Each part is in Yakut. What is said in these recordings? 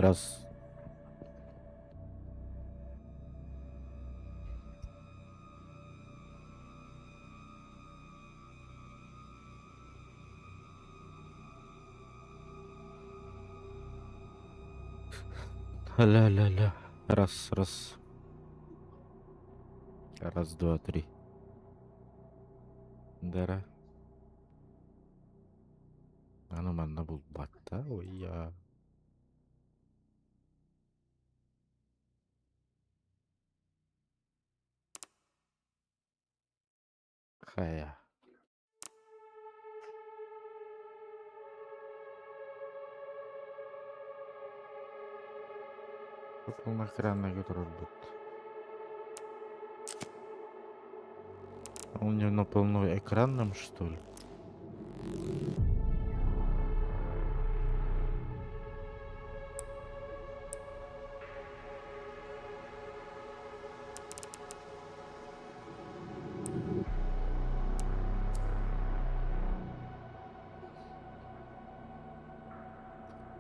Раз. Ля-ля-ля. Раз, раз. Раз, два, три. Дара. Аны манна булбатта. Ой, я. Хайа. Полноэкранныйга турарбыт. Он не на полноэкранном, что ли?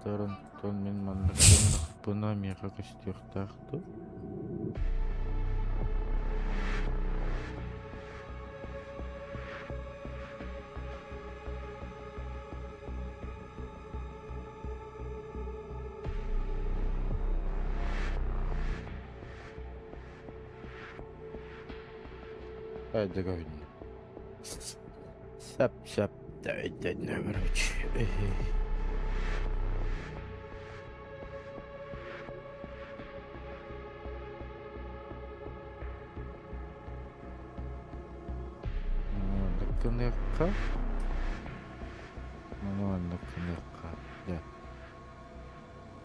Торонтон мин маннык гыннахпына миэхэ көстүөхтээх дуу? Өйдөкөһүннэ. Сап-сап да өйдөннө короче. Маннык Маннык гыныахха. Дьэ.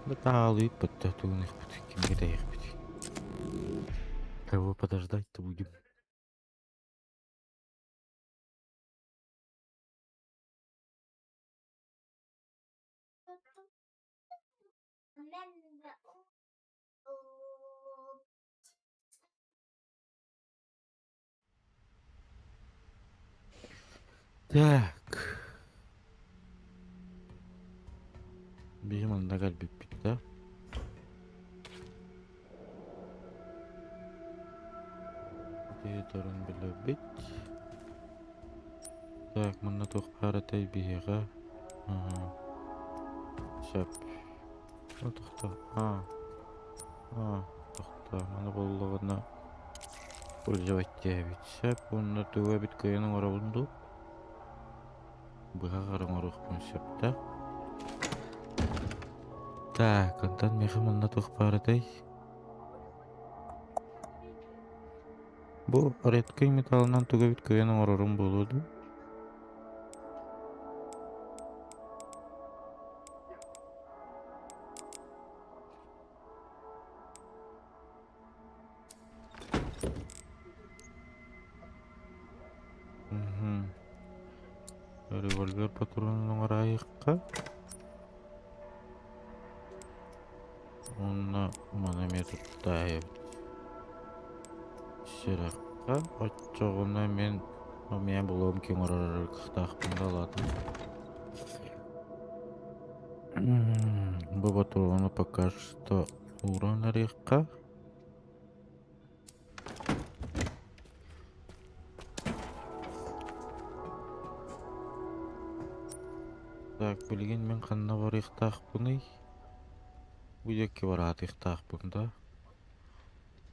Да таалыйыппыт да тугун кимгэ тэйиэхпит. Кого подождать-то будем? Так. Биһи манна кэлбиппит да. Ити билэбит. Так, манна туох баар этэй биһиэхэ? Аха. Сөп. Ну, тохто. А. А, тохто. Маны буллаҕына пользовать диэбит. Сөп. Уонна тугу эбит кыайан оҥоробун дуу? Быһа хара оҥоруохпун сөп да. Так, онтон миэхэ манна туох баар этэй? Бу редкэй металлынан тугу эбит кыайан оҥорорум буолуо дуу? Мгм. Револьвер патронун оҥораайыахха. Уонна маны эмиэ туттаайабыт. Сүрэххэ оччоҕуна мин эмиэ булуом ким оҥорор кыахтаахпын да ылаатым. Бу патрону пока что ууран эриэххэ. Так, билигин мин ханна барыахтаахпыный? Бу диэки бараатыахтаахпын да.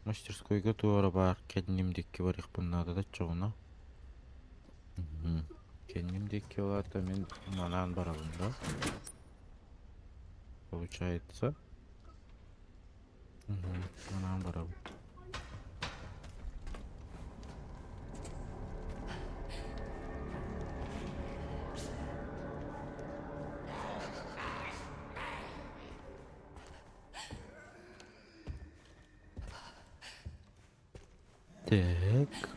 Мастерскойга туора баар кэнним диэки барыахпын наада да оччоҕуна. Кэнним диэки ол аата мин манаан барабын да. Получается. Манаан барабын. Так.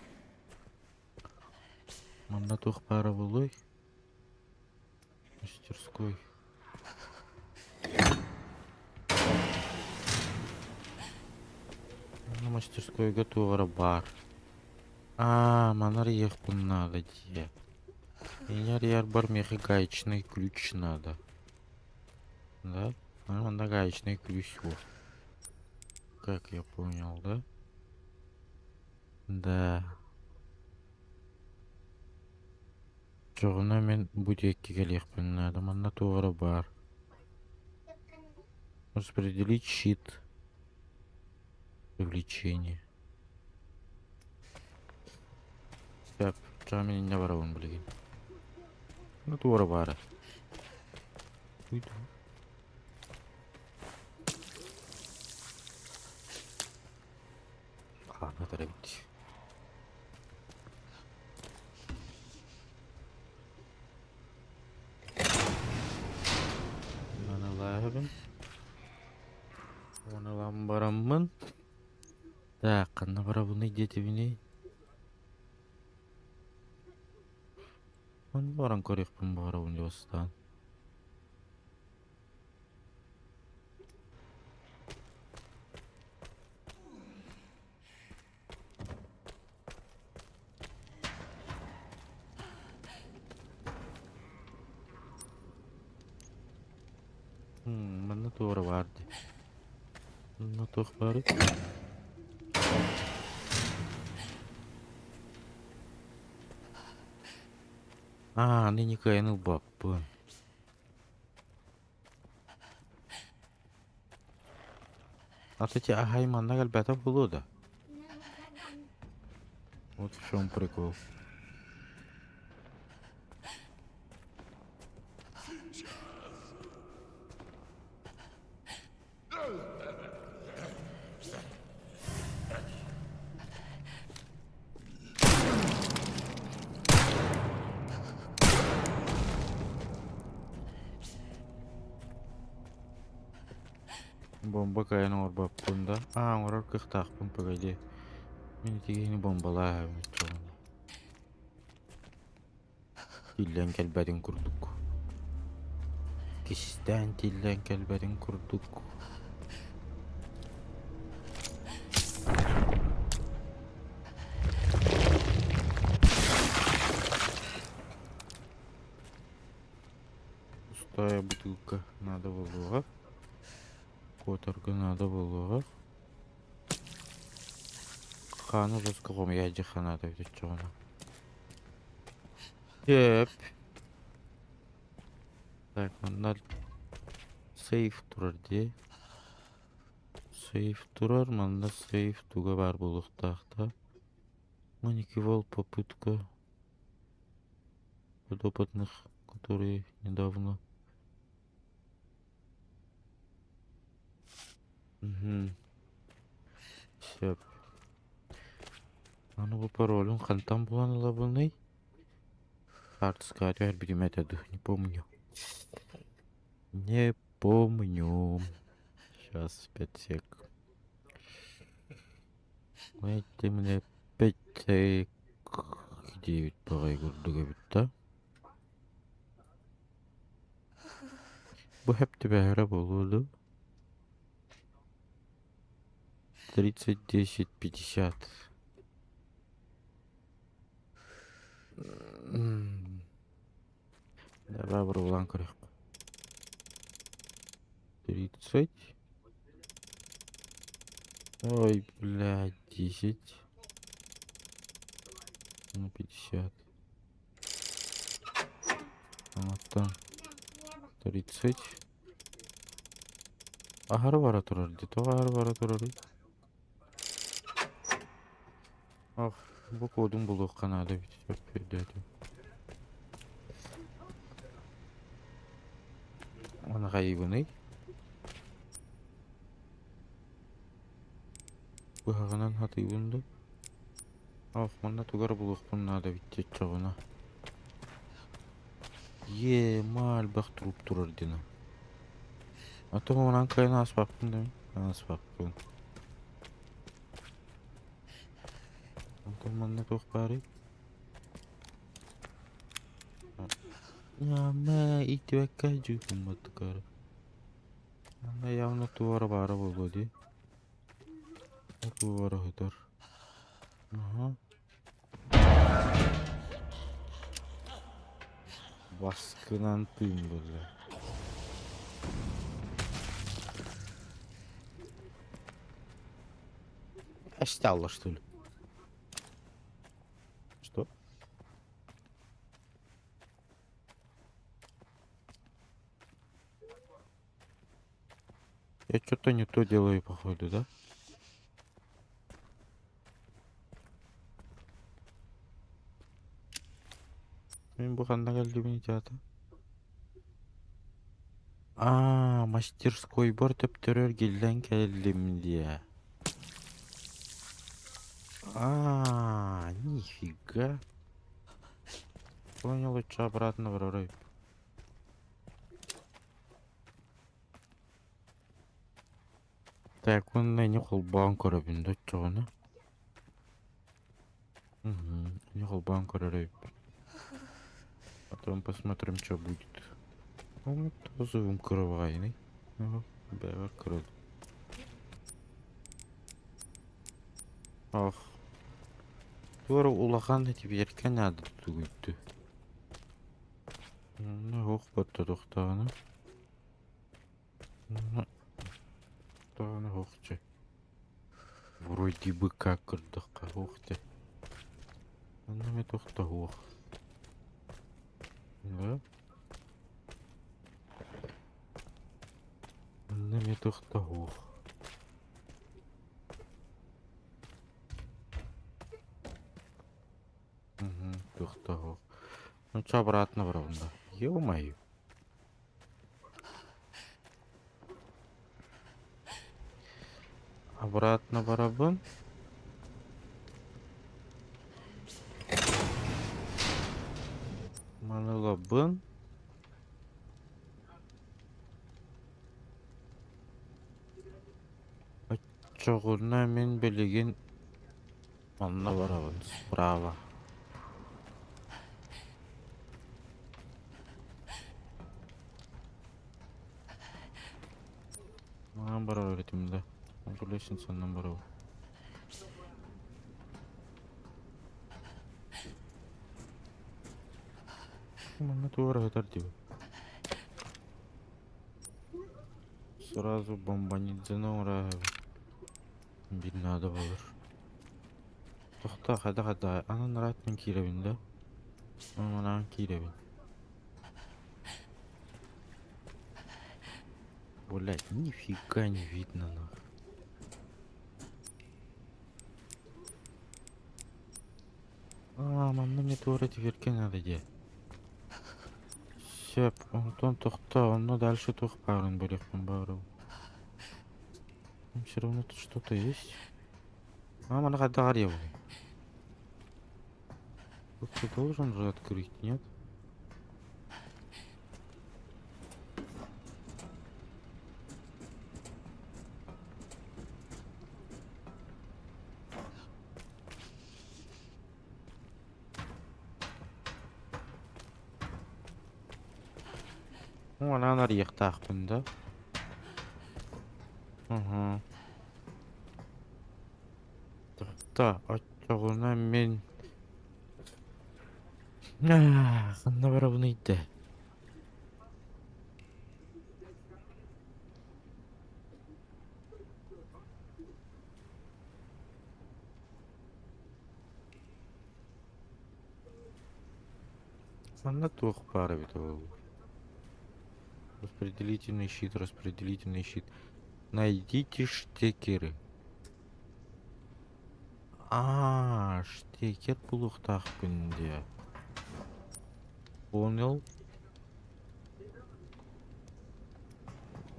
Манна туох баара буолуой? Мастерской. Манна мастерскойга туох эрэ баар. Аа, маны арыйыахпын наада дии. Меня арыйарбар миэхэ гаечный ключ надо. Да? Манна гаечный ключ суох. Как я понял, да? Да. Чоҕуна мин бу диэки кэлиэхпин наада. Манна туох эрэ баар. Распределить щит. Привлечение. Сөп. Чаа мин инньэ барабын билигин. Ну туора баара. Хаана эбит. Маналааһыбын. Уон ылан бараммын. Так, ханна барабыный диэтибиний? Онно баран көрүөхпүн баҕарабын дьуостаан. Манна туора баар дии. Манна туох баарый? Аа, аны кыайан ылбаппын. Аты аһай манна кэлбэтэ буолуо да? Вот в чем прикол. Бомба кыайан оҥорбоппун да. Аа, оҥорор кыахтаахпын погоди. Мин ити киһини бомбалааһабын оччоҕуна. Тиллэн кэлбэтин курдук. Кистээн тиллэн кэлбэтин курдук. Пустая бутылка надо буолуоҕа. Куотарга наада буолуоҕа. Хааны жестко хомуйаайдьыхха наада эбит оччоҕуна. Сөп. Так, манна сейф турар дии. Сейф турар, манна сейф туга баар буолуохтаах да. Маникивал попытка подопытных, которые недавно Мгм. Сөп. Аны бу паролун хантан булан ылабыный? Карточка түһэрбитим этэ дуу, не помню. Не помню. Сейчас, 5 сек. Эти мне 5 сек 9 баҕайы курдук эбит да. Бу хэп түбэһэрэ буолуо дуу? 30 10 50. Давай бұрылан көрейік. 30. Ой, блядь, 10. Ну, 50. Оттон 30. Аһары бара турар дии. Тоҕо аһары бара турарый? Ах, бу кодун булуохха наада эбит. Сөп өйдөөтүм. Аны хайыыбыный? Быһаҕынан хатыыбын дуу? Ох, манна тугу эрэ булуохпун наада эбит оччоҕуна. Е, ма элбэх труп турар диэн. А то манан кыайан ааспаппын да ааспаппын. Онтон манна туох баарый? Ньаамаа ииттибэккэ дьүүкүмматтыкары. Манна явно туох эрэ баара буолуо дии. Туох эрэ сытар. Аха. Баскынан тыын буолла. стало, что ли? Что? Я что-то не то делаю, походу, да? Мин бу ханна кэллибин театр? Аа, мастерскойбор төптөрөр гиллэн кэллим диэ. Аа, нифига. Понял, лучше обратно в Так, уонна ини холбоон көрөбүн да оччоҕуна. Угу, ини холбоон көрөр эбиппин. Потом посмотрим, что будет. Ну, тозовым кыровайный. Ага, бэйбэр кырыл. Ах. Туора улахан этибиэркэ наада тугуйду. Ну, ох, батта тохтоҕуна. Даҕаны суох чэ. Вроде бы как көрдөххө суох чэ. Онно эмэ туох да суох. Да? Онно эмэ туох да суох. Угу, туох да суох. Ну чё обратно барабын да. Ё-моё. Обратно барабын. Маны ылабын. Оччоҕуна мин билигин манна барабын справа. Маҥан барар этим да. Лестницанан барабын. Манна туора сытар диибин. Сразу бомбанидзаны оҥорооһобун. Биир наада буолар. Тохтоо, хайдах-хайдах анан ыраатан киирэбин да? Манаан киирэбин. Блять, нифига не видно нахуй. А, манна мне туора дверьке надо де. Сөп, онтон тохтоо, онно дальше туох баарын билиэхпин баҕарабын. Там все равно тут что-то есть. А, маны хайдах арыйабыный? Тут ты должен же открыть, нет? Анаан арыйыахтаахпын да. Уһу. Тохто, оччоҕуна мин ханна барабыный да? Манна туох баар эбитэ буолла? Распределительный щит, распределительный щит. Найдите штекеры. А, штекер булуохтаахпын диэ. Понял.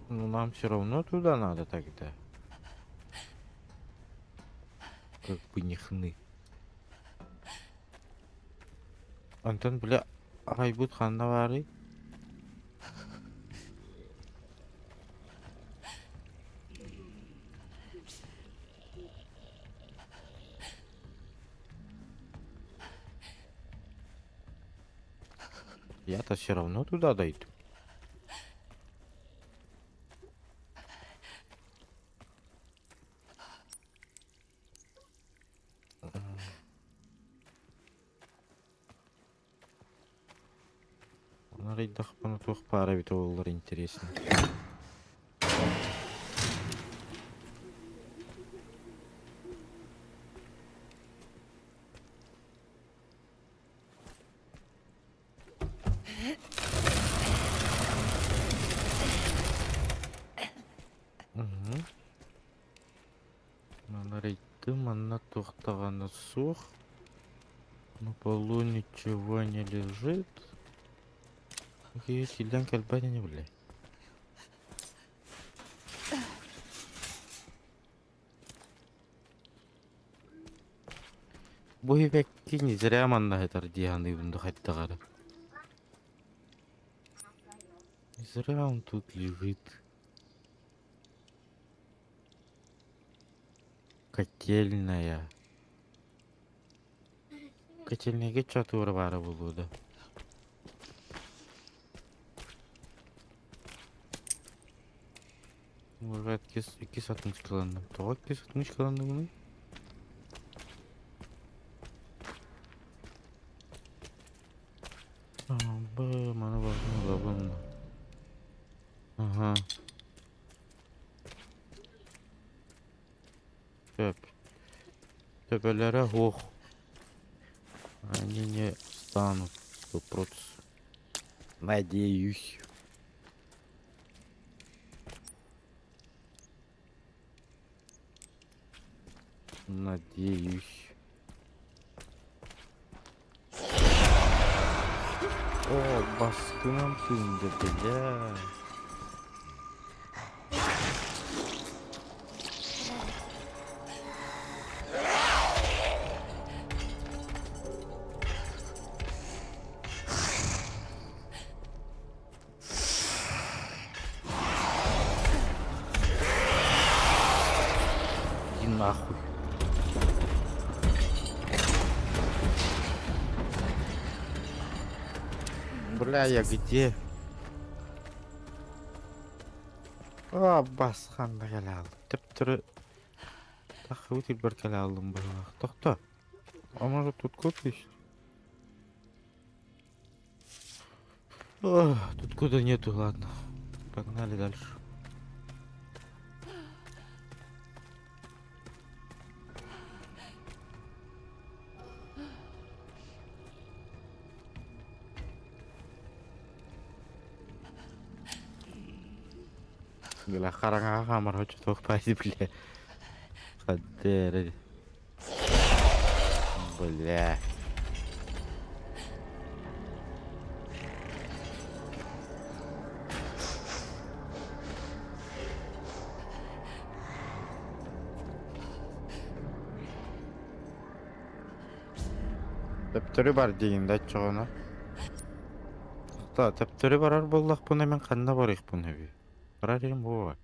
Ну, нам все равно туда надо тогда. Как бы не хны. Онтон бile айбыт ханна баарый? Я-то все равно туда дойду. Арыйдахпына туох баара эбитэ буоллар интересно. Манна туох даҕаны суох. На полу ничего не лежит. Киһи сиилэн кэлбэт ини бile. Бу сибэкки не зря манна сытар дии саныыбын да хайдах эрэ. Не зря он тут лежит. Котельная. Котельнайга чатура баара буолуо да. Может, иккис отмычкаланным. Тоҕо иккис отмычкаланныбыный? Б, маны барытын ылабын. Ага. Сөп. Төбөлөрө суох. Они не станут 100%. Надеюсь. Надеюсь. О, баскынан тыынды, бля. Иди нахуй. Бля, я где? А, басхан да кэлэ хааллым. Төптөрү таххыбыт ирбэр кэлэ хааллым быһыылаах. Тохто. А может тут код есть? Ох, тут кода нету, ладно. Погнали дальше. Бля, хараҥаҕа хаамар хочотуох баайы бля. Хаддere. Бля. Төптөрү бар диигин да оччоҕуна. Та төптөрү барар буоллахпына мин ханна барыахпын эбий? Барар иһим буолуо.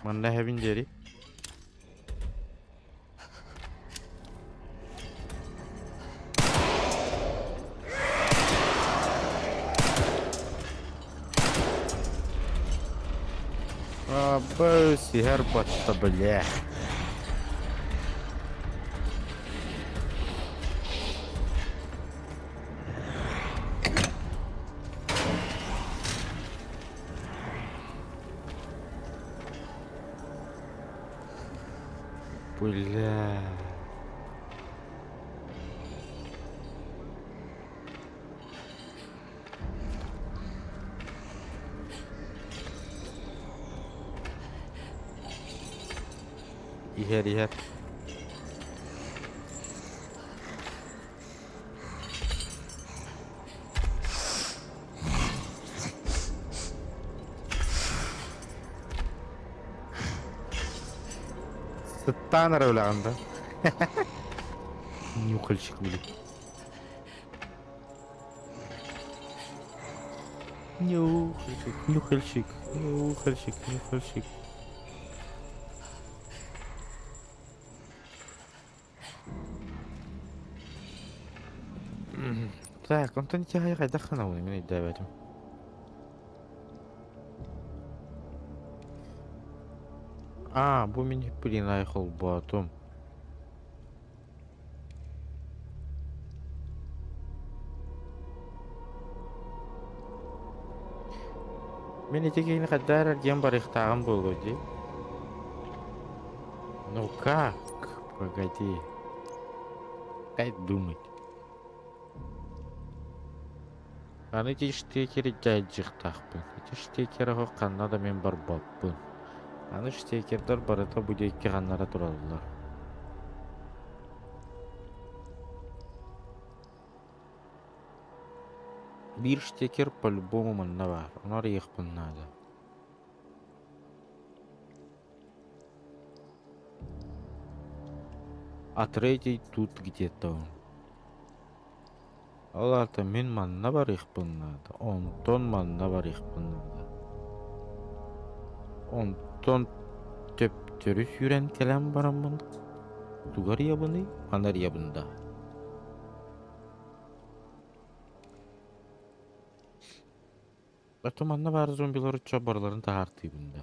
Манна эһэбин диэри. Абы сиһэр батта бля. Бля. Иһэр иһэр. Сыттаан эрэ үлэҕин да. Нюхальщик, блин. Нюхальщик, нюхальщик, нюхальщик, нюхальщик. Так, онтон ити хайдах гынабыный мин өйдөөбөтүм. А, бу мин блин ай холбоотум. Мин ити киһини хайдах эрэ эргийэн барыахтааҕым буолуо дии. Ну как? Погоди. Дай думать. Аны ити штекери дьайдьыахтаахпын. Ити штекер оһох ханна да мин барбаппын. Аны штекердэр барыта бу диэки ханна эрэ тураллар. Биир штекер по-любому манна баар, ону арыйыахпын наада. А третий тут где-то. Ол аата мин манна барыахпын наада, онтон манна барыахпын наада. Онтон төптөрү сүүрэн кэлэн бараммын тугу арыйабыный, маны арыйабын да. Оттон манна баар зомбилар оччо барыларын таһаартыыбын да.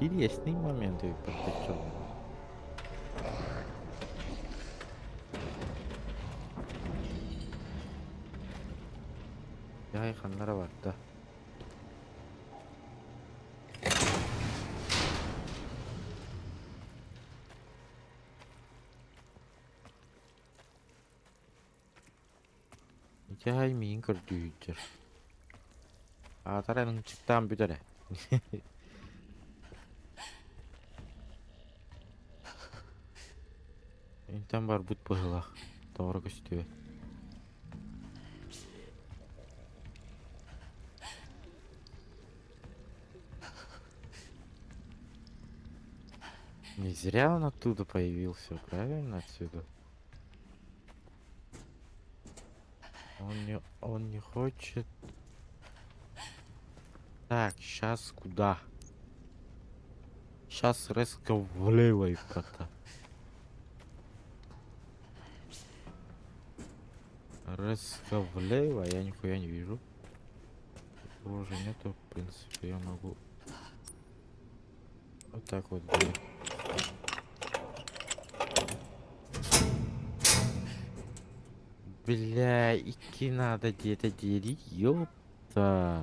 Интересный момент подточённый. Яй ханнара барда. Ити аай миигин көрдүүһүттэр. Аатар ынчыктаан бүт эрэ. Интэн барбыт быһыылаах. Тоҕо көстүбэт. Не зря он оттуда появился, правильно отсюда? Он не хочет. Так, сейчас куда? Сейчас резко влево и кота. Резко влево, я нихуя не вижу. Его уже нету, в принципе, я могу вот так вот делать. Бля, идти надо где-то делить, ёпта.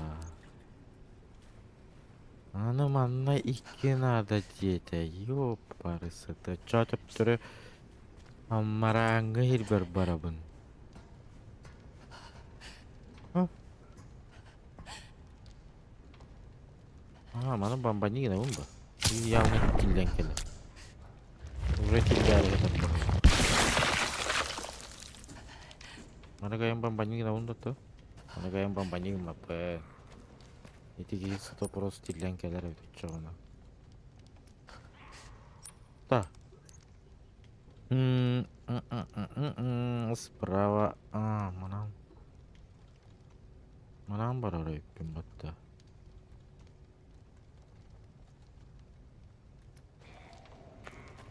А ну манна икки надо где-то, ёпарысыта. Чё төптөрү аммарааҥҥа иһирбэр барабын. А, а маны бомбани гынабын ба? Явно киллэн кэлэр. Уже киллээри Маны кайын бомбани гынабын да то. Маны кайын бомбани гыммаппын. Ити киһи 100% тиллэн кэлэр эбит оччоҕуна. Да. Справа. А, манан. Манан барар эбиппин батта.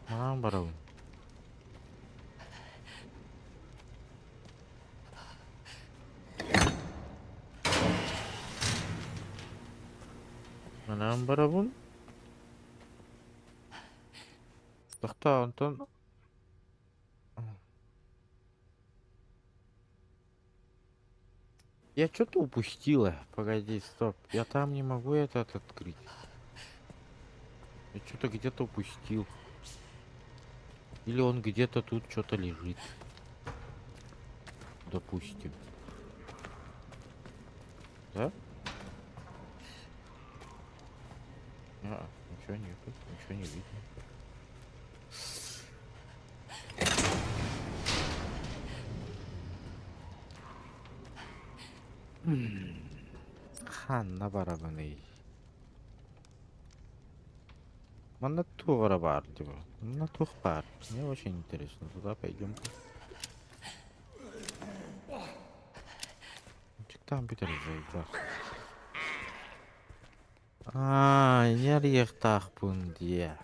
Манан барабын. Манан барабын. Тохтоо, онтон Я что-то упустила. Погоди, стоп. Я там не могу этот открыть. Я что-то где-то упустил. Или он где-то тут что-то лежит. Допустим. Да? А, ничего нету, ничего не видно. Ханна барабыный. Манна туох эрэ баар типа. Манна туох баар. Мне очень интересно. Туда пойдем. Там бүтэр заебал. Аа, ньэриэхтаахпын диэ.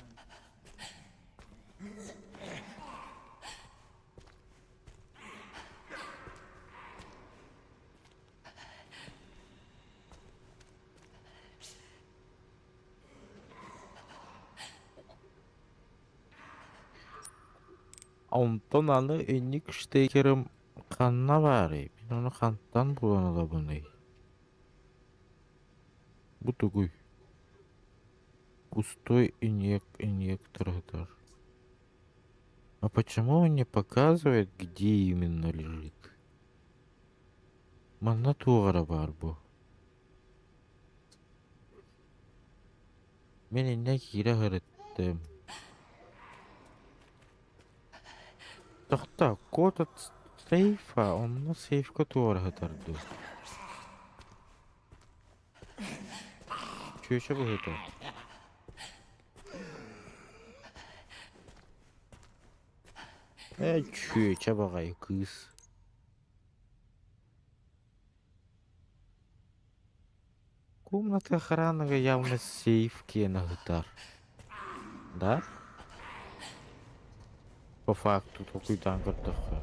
Онтон аны инник штекерим ханна баарый? Мин ону хантан булан ылабыный? Бу тугуй? Пустой инъектор сытар. А почему он не показывает, где именно лежит? Манна туох эрэ баар буо. Мин иннэ киирэ сырыттым. Тохтоо, код от сейфа, онно сейфка туора сытар дуу? Чүөчэ быһыыта. Ээ, чүөчэ баҕайы кыыс. Комната охраныга явно сейф киэнэ сытар. Да? По факту толкуйдаан көрдөххө.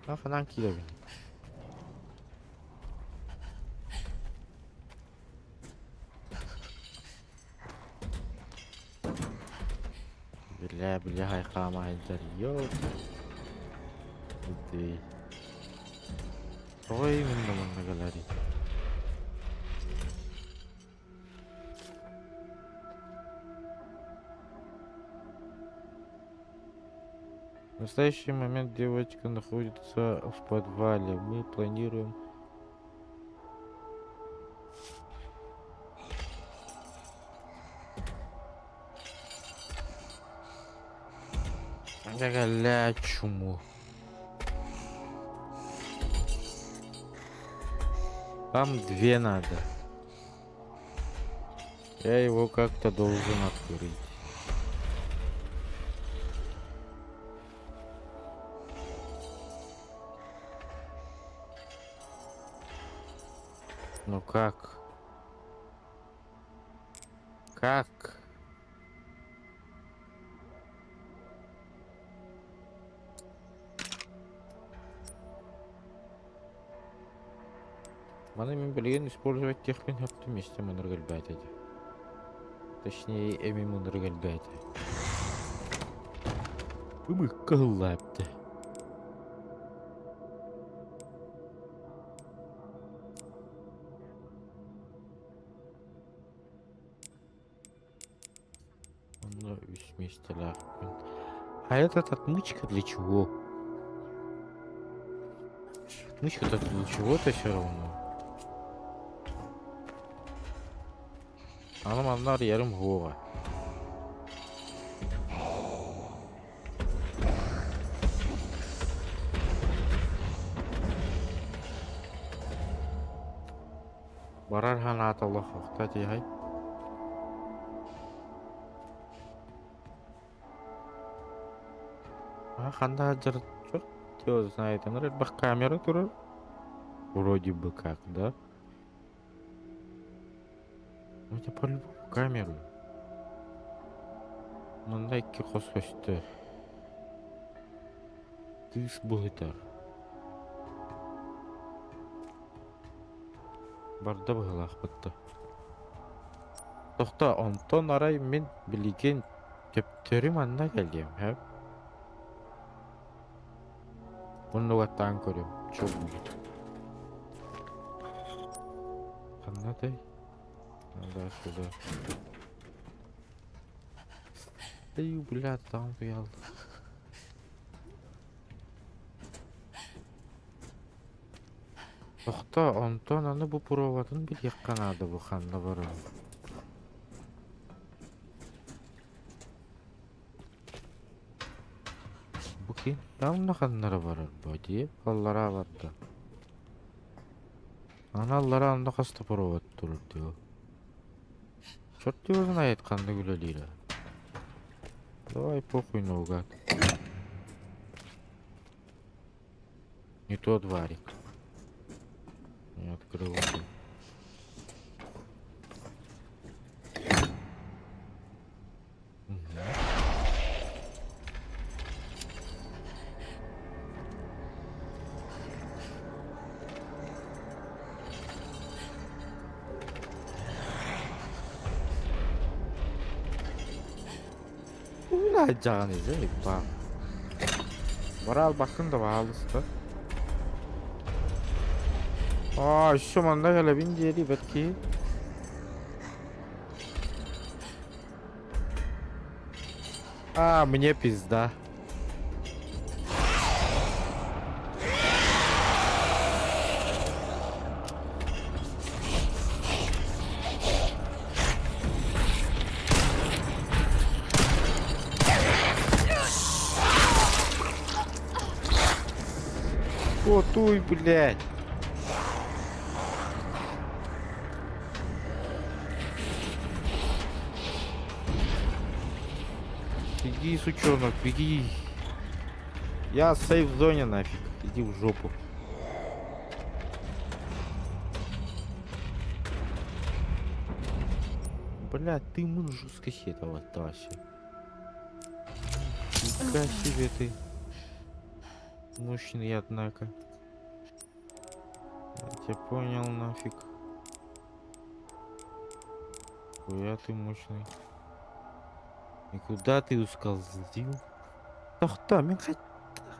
А ханан киирэбин? Бля, бля, хайхаамайдар, ёп. Ити. Тоҕо именно манна кэлэрий? В настоящий момент девочка находится в подвале. Мы планируем Бля, чуму. Там две надо. Я его как-то должен открыть. Ну как? Как? Маны мин билигин использовать техпин хөптүм истэ мынырык элбээтэ дии. Точнее, эми мынырык элбээтэ. Ымыкка ыллаапты. Онно үс миэстэлээхпин. А этот отмычка для чего? Отмычка-то для чего-то все равно. Аны манна арыйарым суоҕа. Барар санаата олох тиһэй. А ханна сылдьар черт его знает. Анар элбэх камера турар. Вроде бы как, да? Ну это по-любому камеру. Манна икки хос көстөр. Кыыс быһытар. Барда быһыылаахпыт да. Тохтоо, онтон арай мин билигин төптөрү манна кэлиэм, һэ? Муннугаттаан көрүм, что будет. Ханна этэй? Да, сюда. Стою, бля, там туял. Тохтоо, онтон аны бу пробатын билиэххэ наада бу ханна барарын. Бу ким? Давно ханнара барар бу дии, аллараа барда. Аны аллараа онно хаста провод турар дии ол. Черт его знает ханнык үлэлиирэ. Давай похуй наугад. Не тот варик. Не открыл. Угу. Бля, баар. Бара албаккын да баһаалыста. Аа, өссө манна кэлэбин диэри бэрт киһи. А, мне пизда. О, туй, блядь. Беги, сучонок, беги. Я в сейф-зоне нафиг. Иди в жопу. Бля, ты мын жестко этого Тася. Нифига себе ты. Мощный, однако. Я тебя понял нафиг. Хуя ты мощный. И куда ты ускользил? Тохто, мин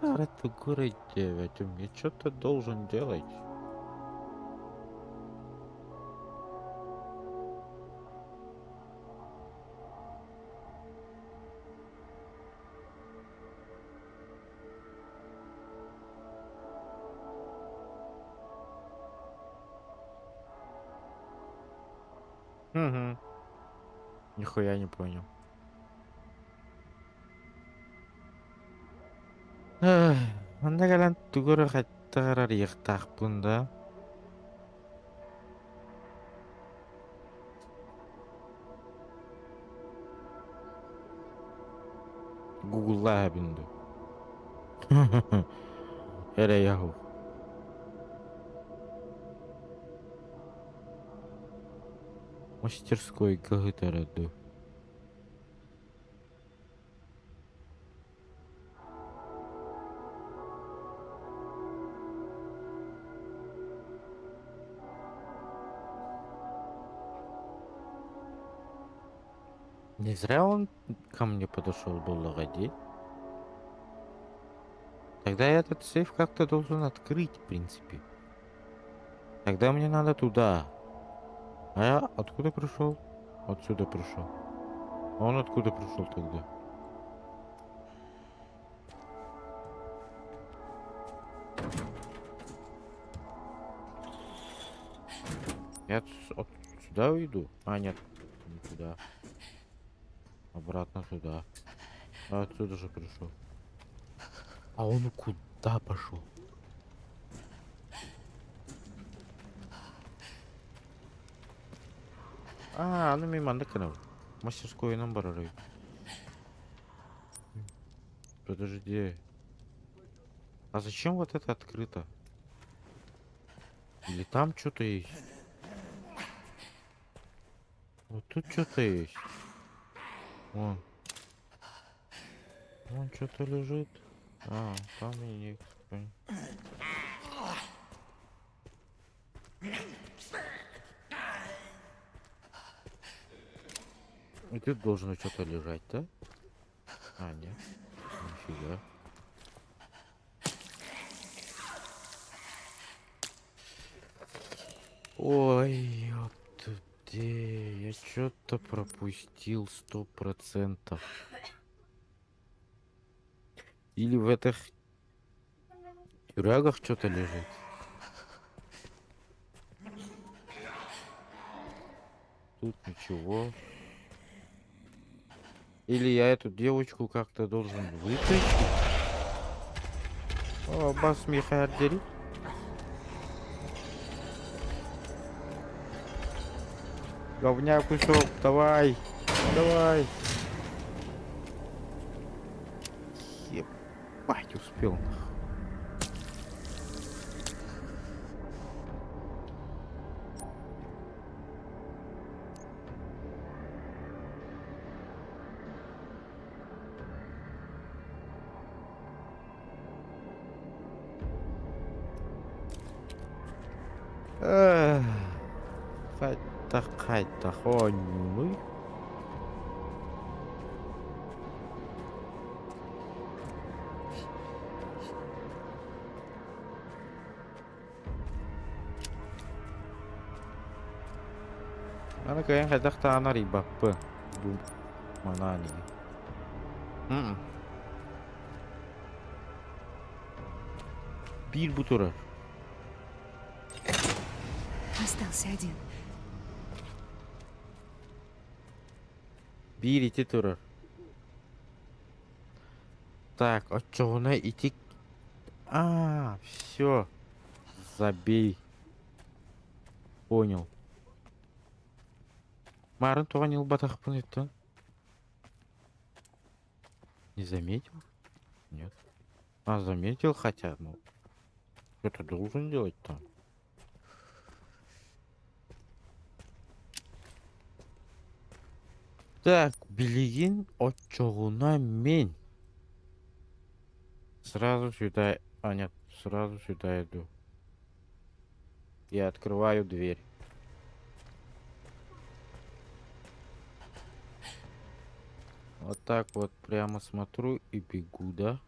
Я что-то должен делать. Угу. Нихуя не понял. Манна кэлэн тугу эрэ хайдах эрэ арыйыахтаахпын да. Гугллааһабын дуу. Эрэ яһу. Мастерскойга ыытара дуу. Не зря он ко мне подошел был дии. Тогда я этот сейф как-то должен открыть, в принципе. Тогда мне надо туда. А я откуда пришел? Отсюда пришел. А он откуда пришел тогда? Я от сюда уйду? А, нет, не туда. Обратно сюда. А отсюда же пришел. А он куда пошел? А, ну мимо канал. Мастерской нам барары. Подожди. А зачем вот это открыто? Или там что-то есть? Вот тут что-то есть. Вон. Вон что-то лежит. А, там и не. И тут должно что-то лежать, да? А, нет. Нифига. Ой, ёпта, я что-то пропустил 100%. Или в этих тюрягах что-то лежит. Тут ничего. Или я эту девочку как-то должен вытащить? О, бас Михаил. Говня кусок, давай, давай. Ебать, успел нахуй. Эх, хайдах хайдах оонньуунуй? Аны кыайан хайдах даҕаны арыйбаппын. Бу манаан иһин. М. Биир бу турар. Остался один. Биир ити турар. Так, оччоҕуна ити... А, все. Забей. Понял. Марын тоҕо ньылбатахпын иттэн? Не заметил? Нет. А, заметил хотя, ну... Что-то должен делать там. Так, билигин оччоҕуна мин. Сразу сюда... А, нет, сразу сюда иду. Я открываю дверь. Вот так вот прямо смотрю и бегу, да?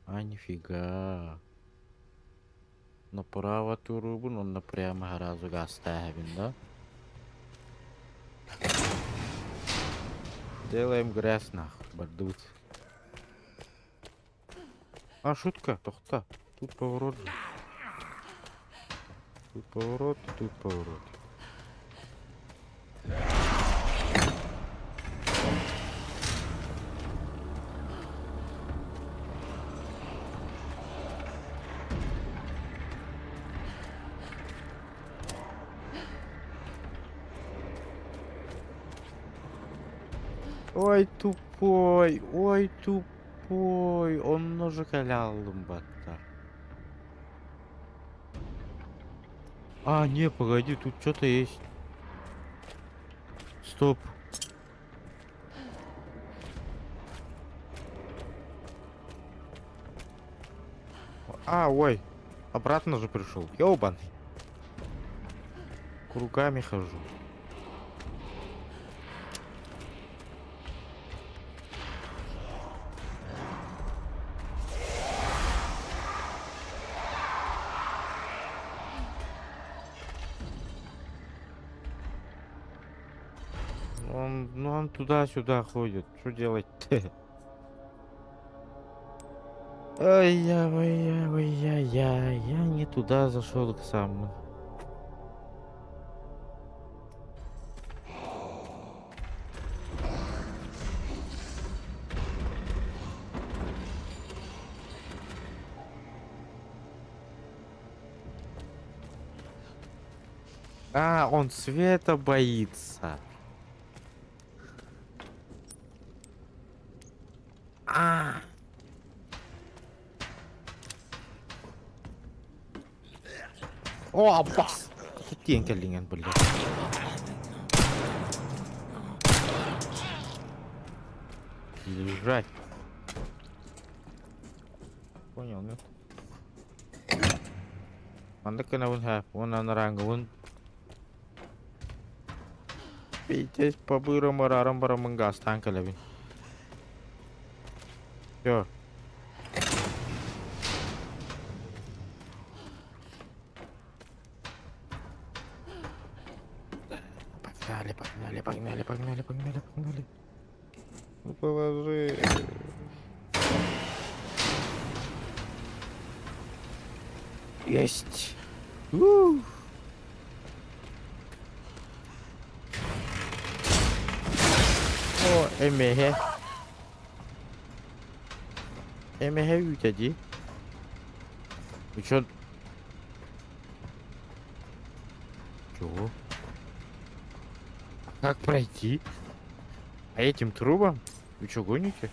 А, нифига. Направо турубун, онно прямо сразу гаастаһабын, да? Делаем грязь нахуй, бардут. А, шутка, тохта. Тут поворот же. Тут поворот, тут поворот. Ой, тупой, ой, тупой. Онно же кэлэ батта. А, не, погоди, тут что-то есть. Стоп. А, ой. Обратно же пришел. Ёбаный. Кругами хожу. Он, ну он туда-сюда ходит. Что делать-то? Ай-я-ай-я-ай-я-я, я не туда зашел к самому. А, он света боится. А. О, бас. Тиэн кэллиҥэн, блядь. Лежать. Понял, нет? Маннык гынабын һэ, уонна анарааҥҥыбын Пиздец, по-бырому арааран бараммын гаастаан кэлэбин. Всё. Погнали, погнали, погнали, погнали, погнали, погнали. Ну положи. Есть. Ух. О, эмэһэ. Эмэһэ үүтэ дии. Вы чё? Чего? Как пройти? А этим трубам? Вы чё, гоните?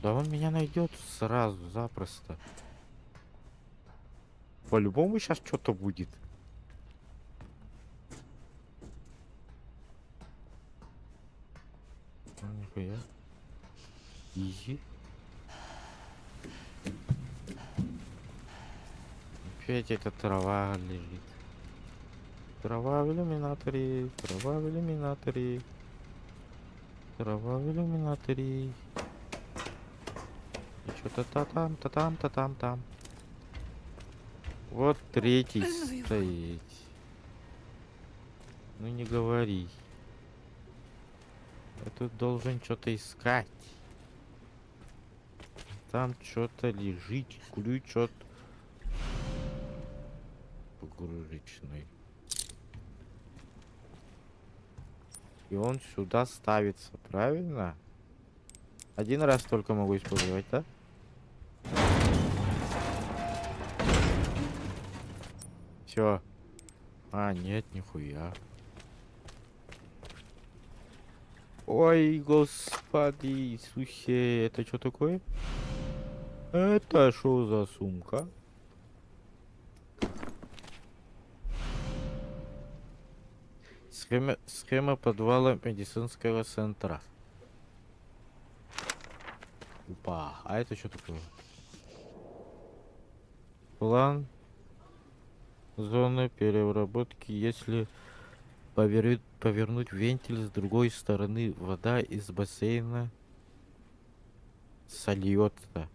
Да он меня найдет сразу, запросто. По-любому сейчас что-то будет. Ну, нихуя. Изи. Опять эта трава лежит. Трава в иллюминаторе, трава в иллюминаторе. Трава в иллюминаторе. И что-то та-там, та-там, та-там, там. Вот третий Ну его. стоит. Ну не говори. Я тут должен что-то искать. Там что-то лежит, ключ от погрузочной. И он сюда ставится, правильно? Один раз только могу использовать, да? Все. А, нет, нихуя. Ой, господи Иисусе, это что такое? Это что за сумка? Схема подвала медицинского центра. Опа, а это что такое? План зоны переработки. Если повернуть вентиль с другой стороны, вода из бассейна сольется.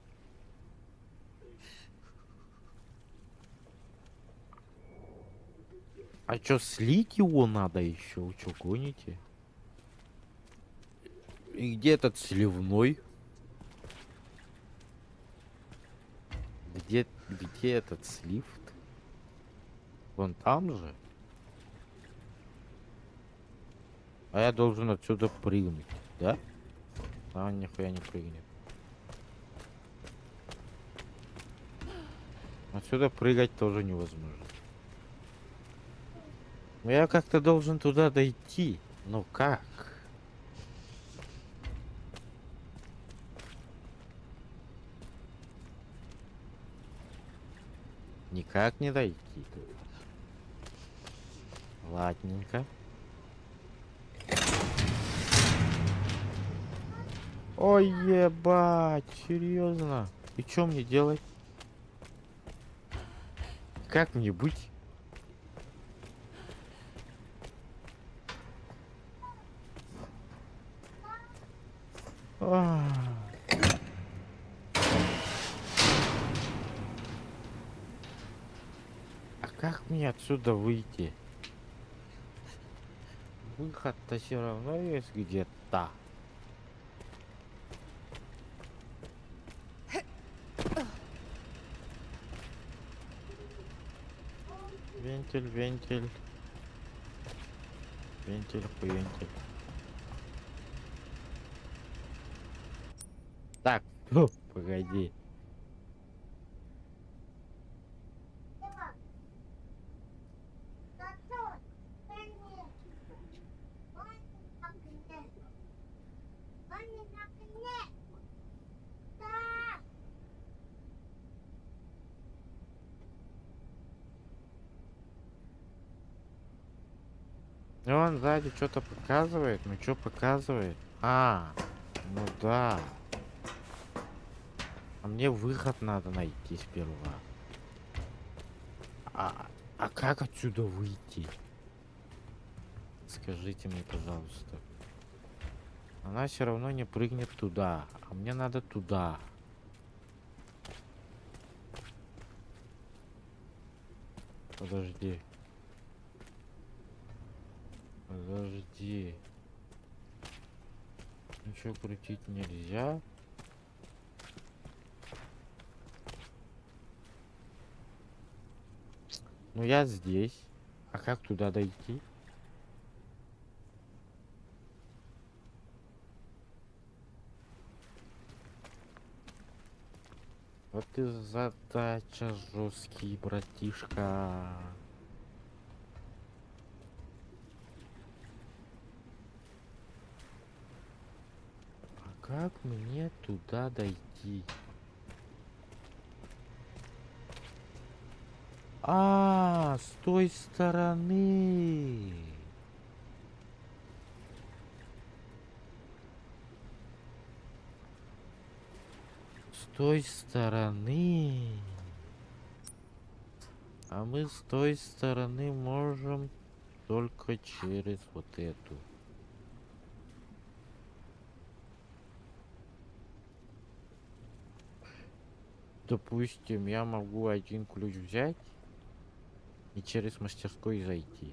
А чё, слить его надо еще? Вы чё, гоните? И где этот сливной? Где этот слив? Вон там же? А я должен отсюда прыгнуть, да? А он нихуя не прыгнет. Отсюда прыгать тоже невозможно. Но я как-то должен туда дойти. Но как? Никак не дойти туда. Ладненько. Ой, ебать, серьезно? И чё мне делать? Как мне быть? А как мне отсюда выйти? Выход-то все равно есть где-то. Вентиль, вентиль. Вентиль, хуентиль. Так, фу, погоди. Ну он сзади что-то показывает. Ну что показывает? А, ну да. А мне выход надо найти сперва. А как отсюда выйти? Скажите мне, пожалуйста. Она все равно не прыгнет туда. А мне надо туда. Подожди. Подожди. Ничего крутить нельзя. Ну я здесь. А как туда дойти? Вот ты задача жесткий, братишка. А как мне туда дойти? А, с той стороны. С той стороны. А мы с той стороны можем только через вот эту. Допустим, я могу один ключ взять и через мастерской зайти.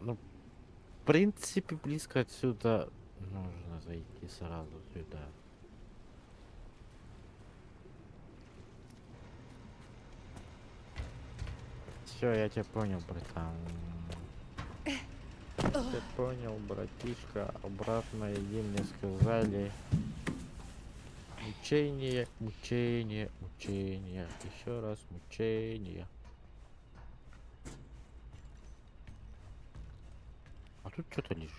Ну, в принципе, близко отсюда нужно зайти сразу сюда. Все, я тебя понял, братан. Я понял, братишка. Обратно иди, мне сказали. Мучение, мучение, мучение. Еще раз мучение. А тут что-то лежит.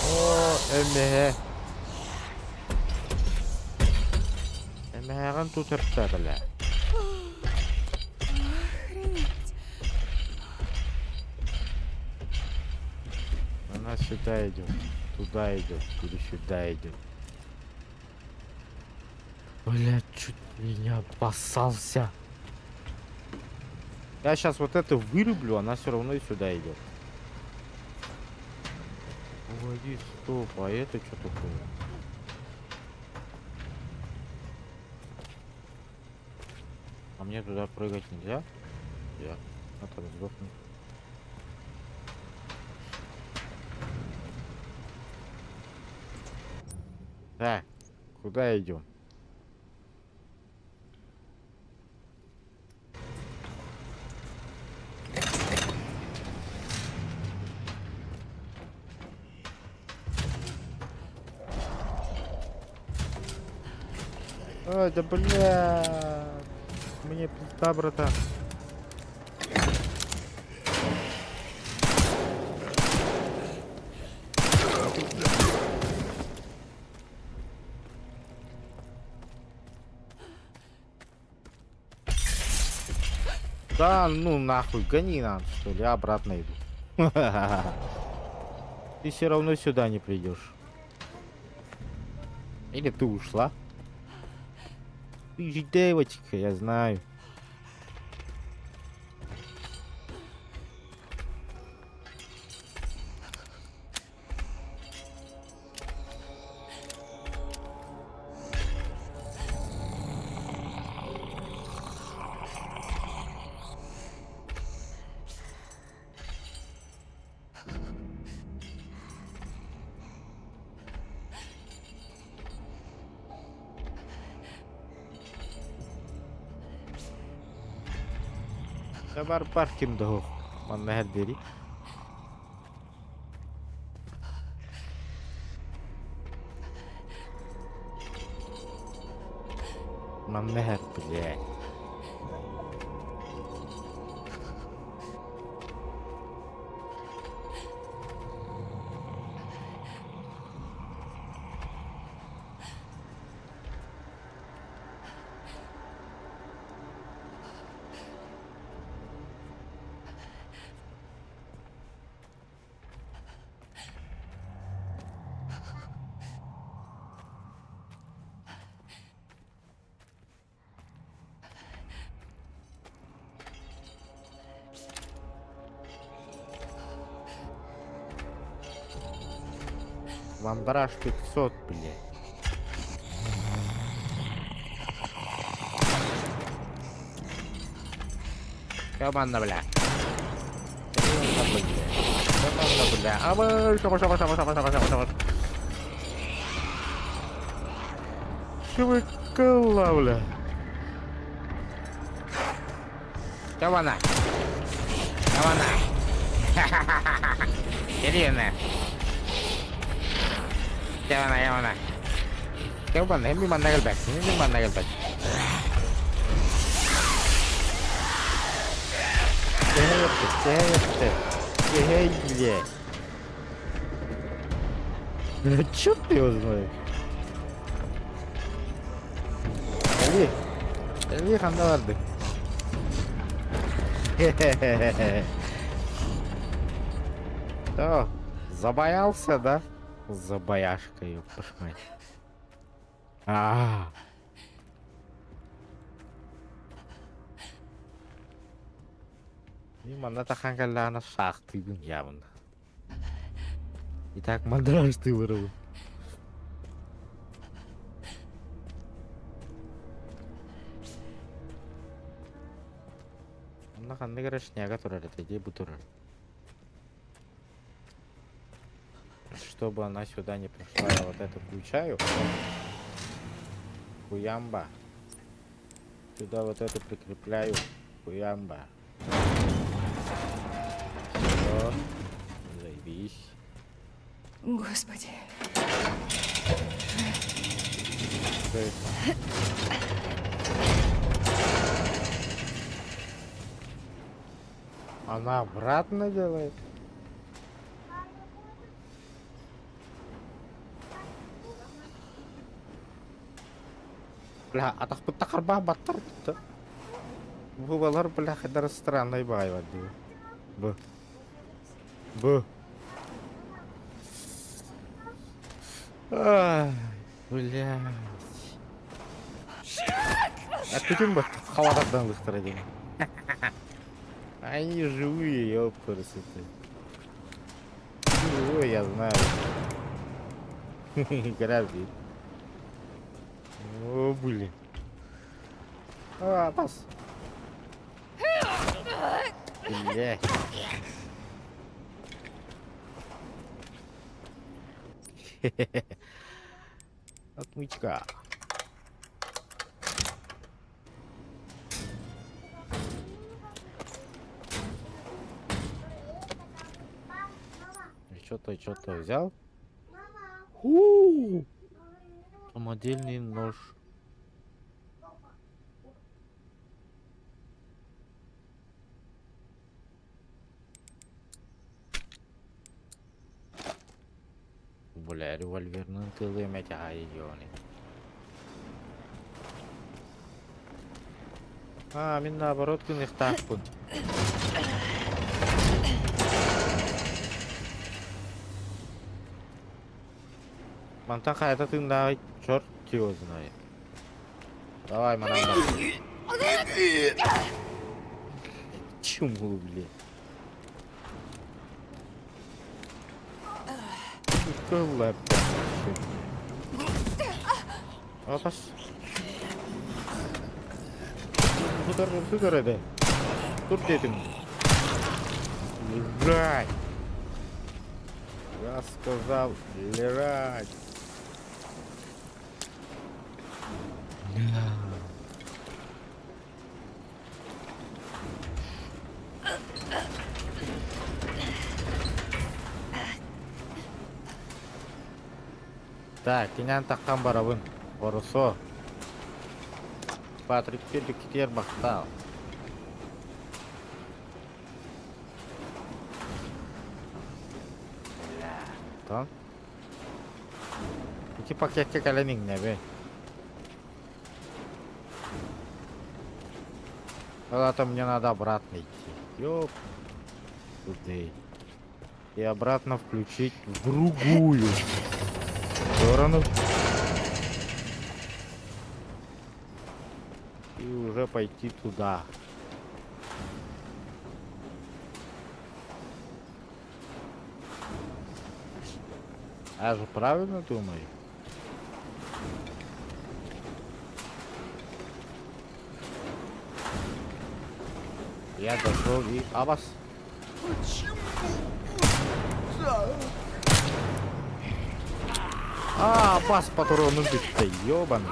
О, эмэһэ. Эмэһэҕин тут бля. Охренеть. Она сюда идет, туда идет, или сюда идет. Бля, чуть меня обоссался. Я сейчас вот это вырублю, она все равно и сюда идет. Погоди, стоп, а это что такое? А мне туда прыгать нельзя? Я. А там сдохну. Так, куда идем? Ой, да бля. Мне пизда, братан. Да ну нахуй, гони нам, что ли, я обратно иду. Ты все равно сюда не придешь. Или ты ушла? Ты же девочка, я знаю. Бар ким да суох. Манна иһэрдиэрий. Манна иһэр, блядь. Вандраж 500, блядь. Команда, бля. Команда, бля. Абы, шоба, шоба, шоба, шоба, шоба, шоба, шоба. Швыкала, бля. Команда. Команда. Ирина. Явана, явана. Кэлбэн, эми манна кэлбэт, эми манна кэлбэт. Тэһэ тэһэ блядь. Бля, черт его знает. Эли, Эли ханна барды. Что, забоялся, да? Забояшка, ёпта мать. А. Манна тахан кэллэҕинэ саахтыыбын явно. И так мандраж ты вырвал. Манна ханнык эрэ шняга турар этэ дии бу турар. Чтобы она сюда не пришла, я вот это включаю. Хуямба. Сюда вот это прикрепляю. Хуямба. Все. Заебись. Господи. Что это? Она обратно делает? Бля, атахпыт тахарбаа баттар тутта. Бу балар бля хайдара странный баай дии. Бу. Бу. Ай, блядь. Эппитим бу халатардан лыхтара диэн. Они живые, ёпперсоты. Живой, я знаю. Грави. О, блин. А, пас. Блядь. Отмычка. Что-то, что-то взял. У! Самодельный нож. Бля, револьверның тылы ёны. А, мин наоборот гыныахтаахпын. Мантан хайата тыыннааҕый черт его знает. Давай, манан бар. Чуму, блин. Кыллап. Атас. Сытар, сытар эдэ. Тур диэтим. Лежать. Я сказал лежать. Так, кинэн таххан барабын. Хорошо. Патрик Педикитер бахтал. Бля. Ити пакетка кэлэн иҥнэбин. Куда-то мне надо обратно идти. Ёп. Тудей. И обратно включить в другую сторону. И уже пойти туда. Я же правильно думаю? Я дошел и... Абас! А, бас патроны бүттэ, ёбаный.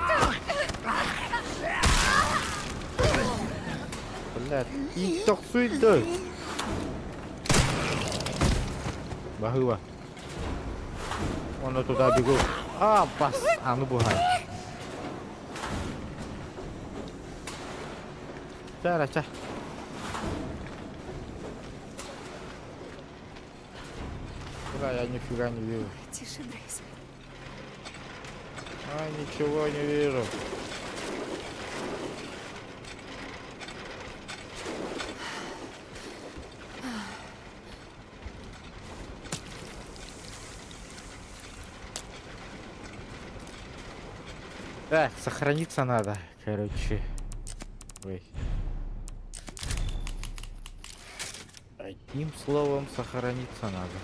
Блядь, и тохсуйды. Баһыыба. Уонна туда бегу. А, бас, аны буһай. Чэ, чэ. Бля, я нифига не вижу. Тише, Грейс. А, ничего не вижу. Так, сохраниться надо, короче. Ой. Одним словом, сохраниться надо.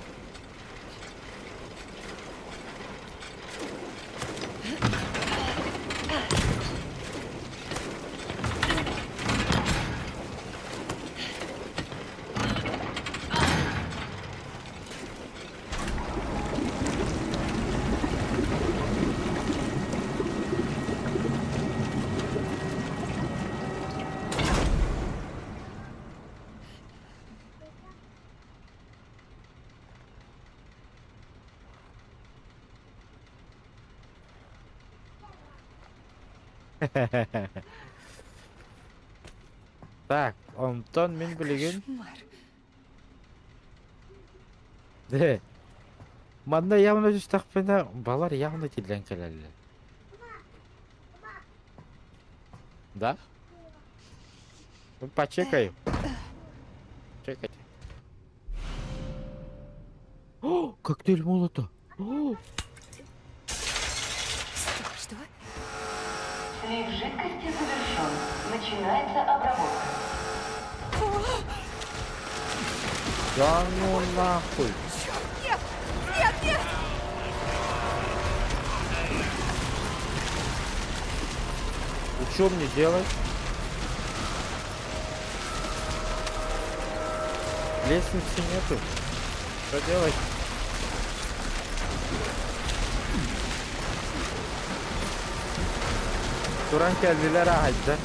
Так, онтон мин билигин Кошмар. Дэ, манна явно түстэхпинэ, балар явно тиллэн кэлэллэр. Да? Ну, почекаю. Чекайте. О, коктейль молота. О, Стоп, что? Слив жидкости завершен. Начинается обработка. Да ну нахуй. Черт, нет! Нет, нет! И что мне делать? Лестницы нету. Что делать? Туран кэллилэр аһайда.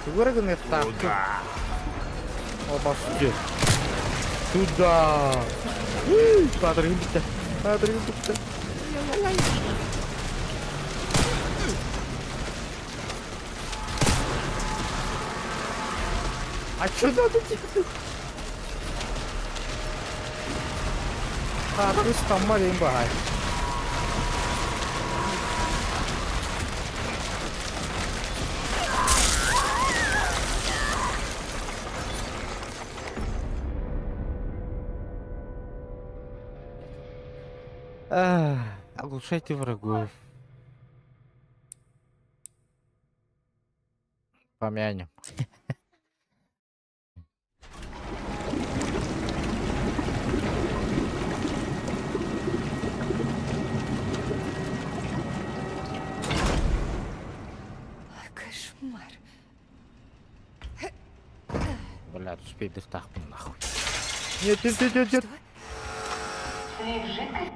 Тугу эрэ гыныахтаахпын. Обости. Туда. Патрик бүттэ. Патрик бүттэ. А что надо делать? А, плюс там маленький багай. Оглушайте врагов. Помянем. Кошмар. Бля, успей дыхтахпын нахуй. Нет, нет, нет, нет, нет. Что? Слив жидкости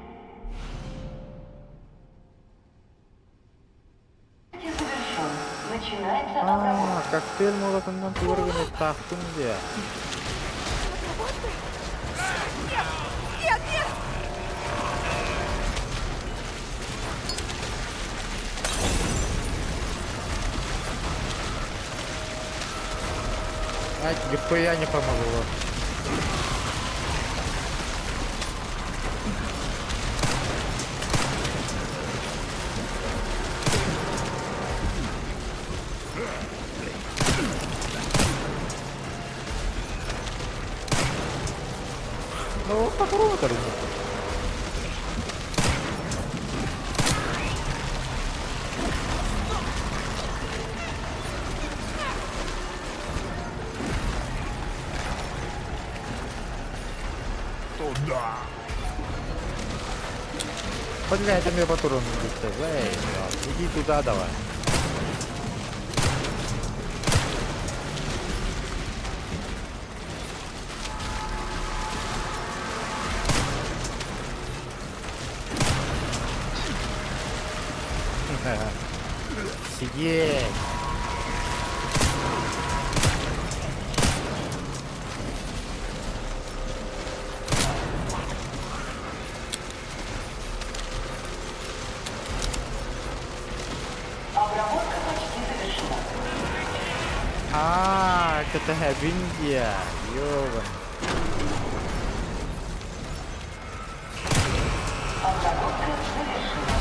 завершен. Начинается А, обработка. коктейль молотунан тугу эрэ гыныахтаахпын дии. Обработка? Нет! Нет, нет! Ай, нихуя не помогло. Ну, попробуй. Туда! Блядь, а мне патрон не. Эй, иди туда давай. Сидеть. Обработка почти завершена. А, это Индия. Ёбан. Обработка завершена.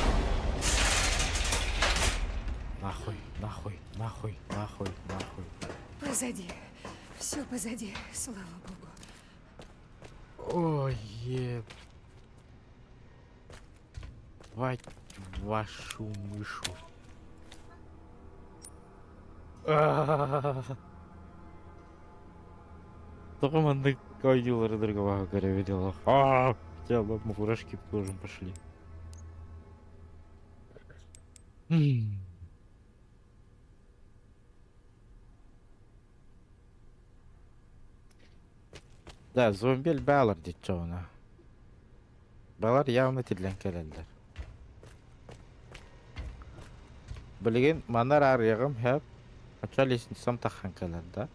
Нахуй, нахуй, нахуй, нахуй, нахуй. Позади. Все позади, слава богу. Ой, еб. Мать вашу мышу. Только маннык ойдилары другого видела. А, хотя бы мурашки тоже пошли. М. Да, зомби баалар диэччи. Балар явно тиллэн кэлэллэр. Билигин манна араарыаҕым сөп. Оччо лестницам таххан кэлэр да.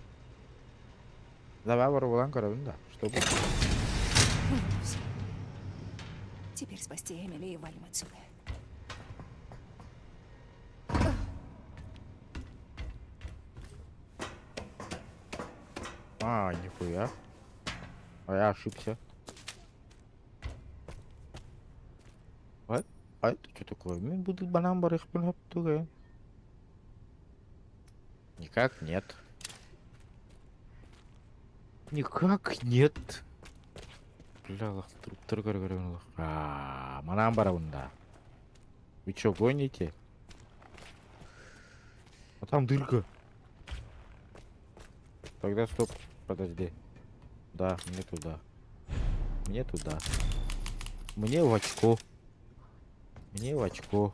Давай боруобалаан көрөбүн да. Что будет? Вот и все. Теперь спасти Эмили и валим отсюда. А, нихуя. А я ошибся. А, а это что такое? Мин буду банан барыхпын хөптүгэ. Никак нет. Никак нет. Бля, труптар көрө А, манан барабын да. Вы чё, гоните? А там дырка. Тогда стоп, подожди. Да, мне туда. Мне туда. Мне в очко. Мне в очко.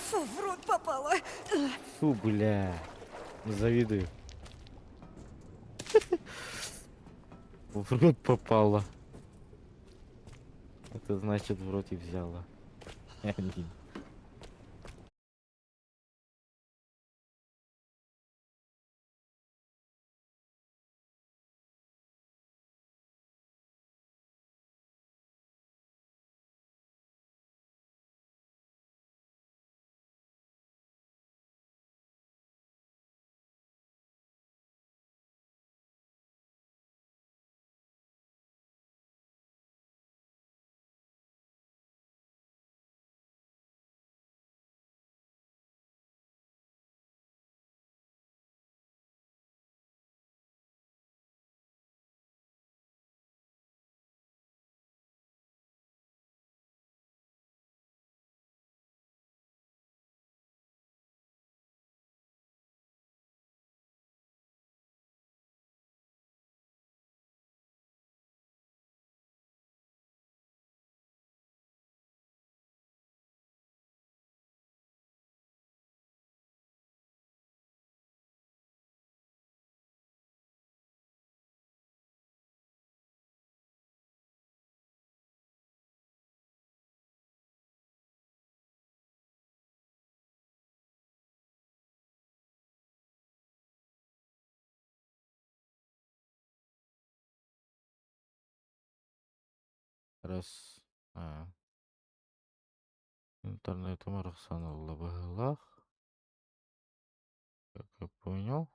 Фу, в рот попала. Фу, бля. Завидую. В рот попала. Это значит в рот и взяла. Аминь. Раз. А. Интернетым арахсан ылла быһыылаах. Как я понял.